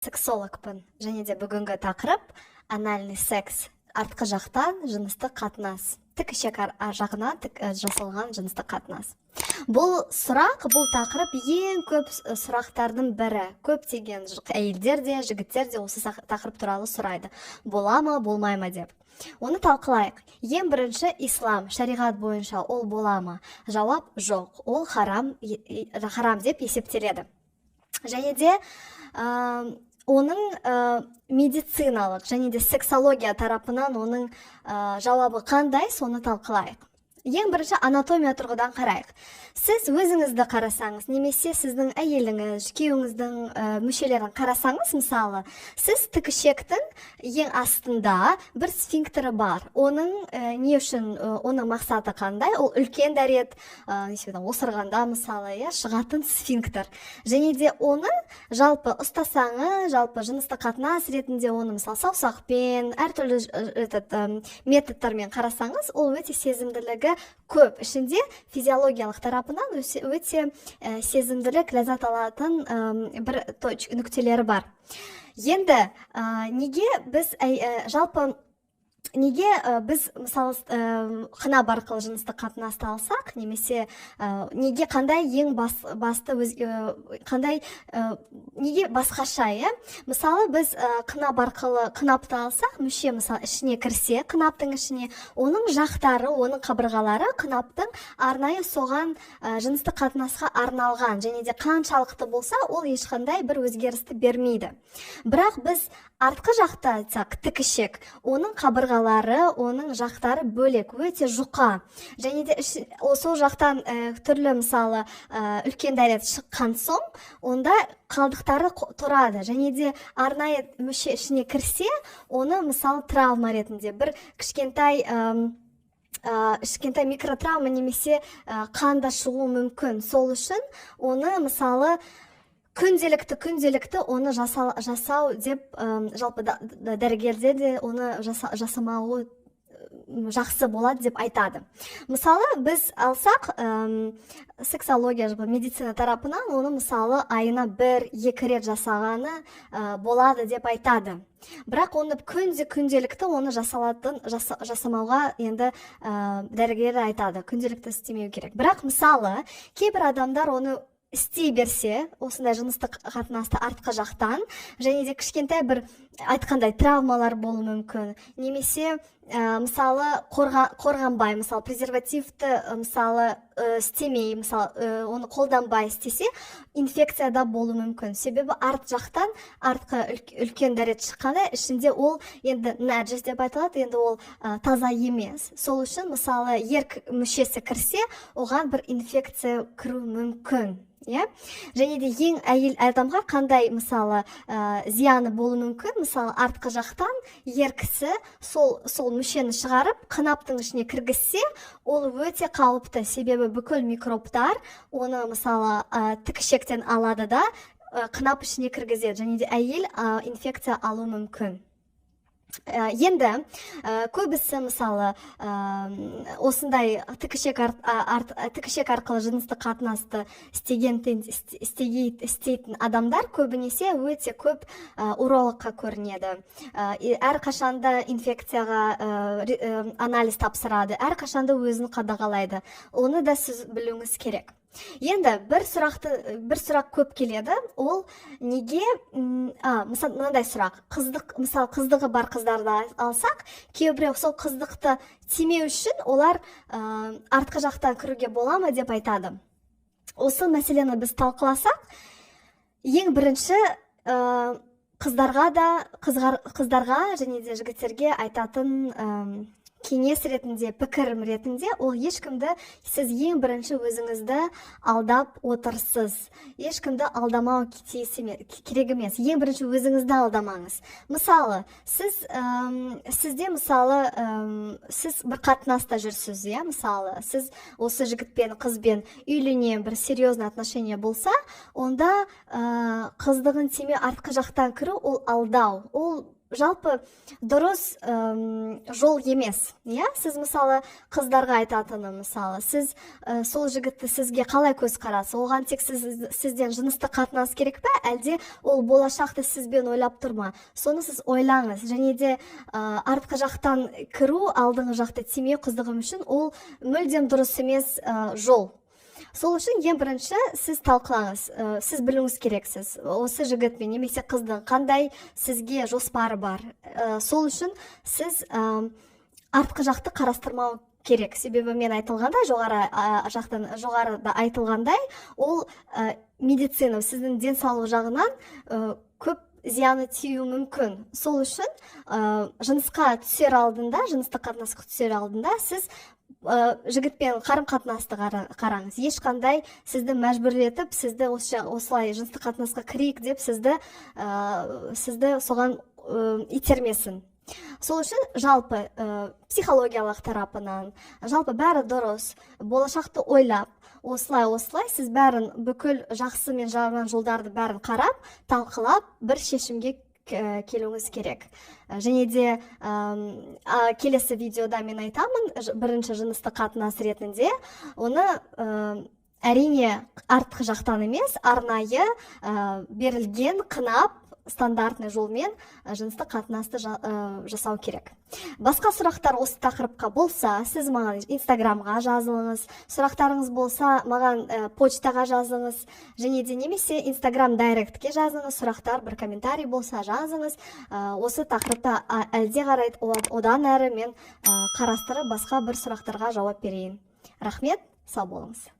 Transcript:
Сексологпын және де бүгінгі тақырып – анальный секс, артқы жақтан жыныстық қатынас, тік ішек жағынан жасалған жыныстық қатынас. Бұл сұрақ, бұл тақырып ең көп сұрақтардың бірі. Көптеген әйелдер де, жігіттер де осы тақырып туралы сұрайды, бола ма, болмай ма деп. Оны талқылайық. Ең бірінші, ислам шариғат бойынша ол бола ма? Жауап: жоқ, ол харам, харам деп есептеледі. Және де оның медициналық және де сексология тарапынан оның жауабы қандай, соны талқылайық. Ең бірінші анатомия тұрғыдан қарайық. Сіз өзіңізді қарасаңыз немесе сіздің әйеліңіз, күйеуіңіздің мүшелерін қарасаңыз, мысалы, сіз тік ішектің ең астында бір сфинктері бар. Оның не үшін, оның мақсаты қандай? Ол үлкен дәрет, осырғанда, мысалы, иә, шығатын сфинктер. Және де оны жалпы ұстасаңыз, жалпы жыныстық қатынас ретінде оны, мысалы, саусақпен, әртүрлі этот методтармен қарасаңыз, ол өте сезімділігі көп. Ішінде физиологиялық тарапынан өте сезімділік, ләззат алатын бір нүктелері бар. Енді неге біз жалпы неге біз, мысалы, қынап арқылы жыныстық қатынасты алсақ немесе неге, қандай ең басты қандай, неге басқаша, иә? Мысалы, біз қынап арқылы, қынапты алсақ, мүше, мысалы, ішіне кірсе, қынаптың ішіне, оның жақтары, оның қабырғалары қынаптың арнайы соған, жыныстық қатынасқа арналған және де қаншалықты болса, ол ешқандай бір өзгерісті бермейді. Бірақ біз артқы жақта айтсақ, тік ішек, оның қабырғалары, оның жақтары бөлек, өте жұқа. Және де сол жақтан түрлі, мысалы, үлкен дәрет шыққан соң, онда қалдықтары тұрады. Және де арнайы мүше ішіне кірсе, оны, мысалы, травма ретінде бір кішкентай кішкентай микротравма немесе қан да шығуы мүмкін. Сол үшін оны, мысалы, күнделікті оны жасау деп, жалпы дәрігерлер де оны жасамауы жақсы болады деп айтады. Мысалы, біз алсақ, сексология, жалпы медицина тарапынан оны, мысалы, айына 1-2 рет жасағаны болады деп айтады. Бірақ оны күнде, күнделікті оны жасалатын жасамауға енді дәрігерлер айтады, күнделікті істемеу керек. Бірақ, мысалы, кейбір адамдар оны істей берсе, осындай жыныстық қатынасты артқы жақтан, және де кішкентай бір айтқандай травмалар болуы мүмкін немесе мысалы, қорғанбай, мысалы, презервативті, мысалы, істемей, мысалы, оны қолданбай істесе, инфекция да болуы мүмкін. Себебі арт жақтан артқы үлкен дәрет шыққанда, ішінде ол енді нәжіс деп айтылады, енді ол таза емес. Сол үшін, мысалы, ер мүшесі кірсе, оған бір инфекция кіруі мүмкін, иә. Және де ең әйел адамға қандай, мысалы, зияны болуы мүмкін? Мысалы, артқы жақтан ер кісі сол мүшені шығарып, қынаптың ішіне кіргізсе, ол өте қауіпті. Себебі бүкіл микробтар оны, мысалы, тік ішектен алады да, қынап ішіне кіргізеді және де әйел инфекция алуы мүмкін. Енді көбісі, мысалы, осындай тік ішек арқылы жыныстық қатынасты істеген істейтін адамдар көбінесе өте көп урологқа көрінеді. Әрқашанда инфекцияға анализ тапсырады, әрқашанда өзін қадағалайды. Оны да сіз білуіңіз керек. Енді бір сұрақ көп келеді. Ол неге, мысалы, мынандай сұрақ: қыздық, мысалы, қыздығы бар қыздарды алсақ, кейбіреу сол қыздықты тимеу үшін олар артқы жақтан кіруге бола ма деп айтады. Осы мәселені біз талқыласақ, ең бірінші қыздарға да, қыздарға және де жігіттерге айтатын кеңес ретінде, пікірім ретінде, ол ешкімді, сіз ең бірінші өзіңізді алдап отырсыз. Ешкімді алдамау тиіс керек емес. Ең бірінші өзіңізді алдамаңыз. Мысалы, сіз сізде, мысалы, сіз бір қатынаста жүрсіз, иә, мысалы, сіз осы жігітпен, қызбен үйленемін, бір серьезный отношение болса, онда қыздығын тимей артқы жақтан кіру – ол алдау, ол Жалпы дұрыс жол емес, иә. Сіз, мысалы, қыздарға айтатыным, мысалы, сіз сол жігітті, сізге қалай көзқарас, оған тек сізден жыныстық қатынас керек пе, әлде ол болашақты сізбен ойлап тұр ма, соны сіз ойлаңыз. Және де артқы жақтан кіру, алдыңғы жақты тимей қыздығым үшін, ол мүлдем дұрыс емес жол. Сол үшін ең бірінші сіз талқылаңыз, сіз білуіңіз керексіз, осы жігітпен немесе қыздың қандай сізге жоспары бар. Сол үшін сіз артқы жақты қарастырмау керек, себебі мен айтылғандай, жоғары жақтан, жоғарыда айтылғандай, ол медицина, сіздің денсаулық жағынан көп зияны тиюі мүмкін. Сол үшін жынысқа түсер алдында, жыныстық қатынасқа түсер алдында сіз жігітпен қарым қатынасты қараңыз. Ешқандай сізді мәжбүрлетіп, сізді осылай жыныстық қатынасқа кірейік деп сізді соған итермесін. Сол үшін жалпы психологиялық тарапынан, жалпы бәрі дұрыс, болашақты ойлап, осылай осылай сіз бәрін, бүкіл жақсы мен жаман жолдарды бәрін қарап, талқылап, бір шешімге келуіңіз керек. Және де келесі видеода мен айтамын, бірінші жыныстық қатынас ретінде оны әрине артқы жақтан емес, арнайы берілген қынап, стандартный жолмен жыныстық қатынасты жасау керек. Басқа сұрақтар осы тақырыпқа болса, сіз маған Инстаграмға жазыңыз, сұрақтарыңыз болса, маған почтаға жазыңыз, және де немесе Инстаграм директке жазыңыз, сұрақтар, бір комментарий болса, жазыңыз. Осы тақырыпта әлде қарай одан әрі мен қарастырып, басқа бір сұрақтарға жауап берейін. Рахмет, сау болыңыз.